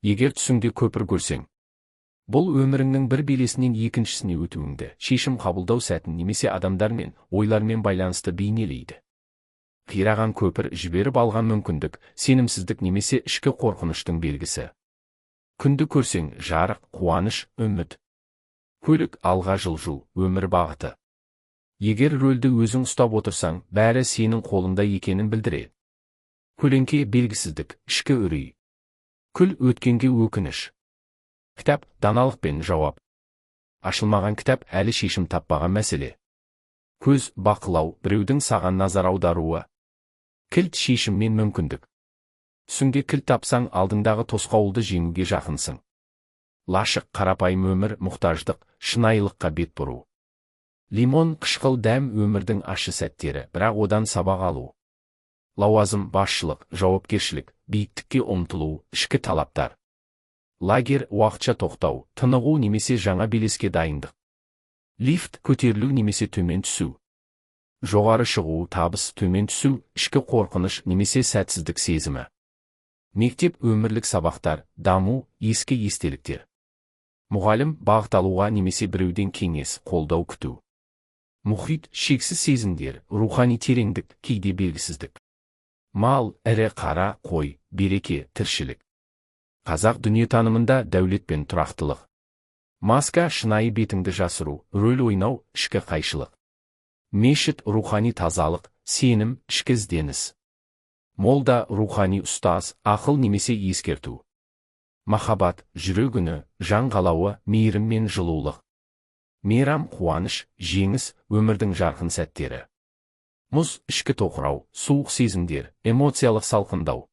Егер түсіңде көпір көрсең, бұл өміріңнің бір белесінен екіншісіне өтуіңді, шешім қабылдау сәтін немесе адамдармен, ойлармен байланысты бейнелейді. Қираған көпір — жіберіп алған мүмкіндік, сенімсіздік немесе ішкі қорқыныштың белгісі. Күнді көрсең — жарық, қуаныш, үміт. Көлік — алға жылжу, өмір бағыты. Егер рөлді өзің ұстап отырсаң, бәрі сенің қолыңда екенін білдіреді. Көлеңке — белгісіздік, ішкі үрей. Күл — өткенге өкініш. Кітап — даналық пен жауап. Ашылмаған кітап — әлі шешім таппаған мәселе. Көз — бақылау, біреудің саған назар аударуы. Кілт — шешім мен мүмкіндік. Түсіңде кілт тапсаң, алдыңдағы тосқауылды жеңуге жақынсың. Лашық — қарапайым өмір, мұқтаждық, шынайылыққа бет бұру. Лимон — қышқыл дәм, өмірдің ащы сәттері, бірақ одан сабақ алу. Лауазым — басшылық, жауапкершілік, биіктікке ұмтылу, ішкі талаптар. Лагерь — уақытша тоқтау, тынығу немесе жаңа белеске дайындық. Лифт — көтерілу немесе төмен түсу. Жоғары шығу — табыс, төмен түсу — ішкі қорқыныш немесе сәтсіздік сезімі. Мектеп — өмірлік сабақтар, даму, ескі естеліктер. Мұғалім — бағыт алуға немесе біреуден кеңес, қолдау күту. Мұхит — шексіз сезімдер, рухани тереңдік, кейде белгісіздік. Мал — ірі қара, қой, береке, тіршілік. Қазақ дүниетанымында дәулет пен тұрақтылық. Маска — шынайы бетіңді жасыру, рөл ойнау, ішкі қайшылық. Мешіт — рухани тазалық, сенім, ішкі ізденіс. Молда — рухани ұстаз, ақыл немесе ескерту. Махаббат — жүрек үні, жан қалауы, мейірім мен жылулық. Мейрам — қуаныш, жеңіс, өмірдің жарқын сәттері. Мұз — ішкі тоқырау, суық сезімдер, эмоциялық салқындау.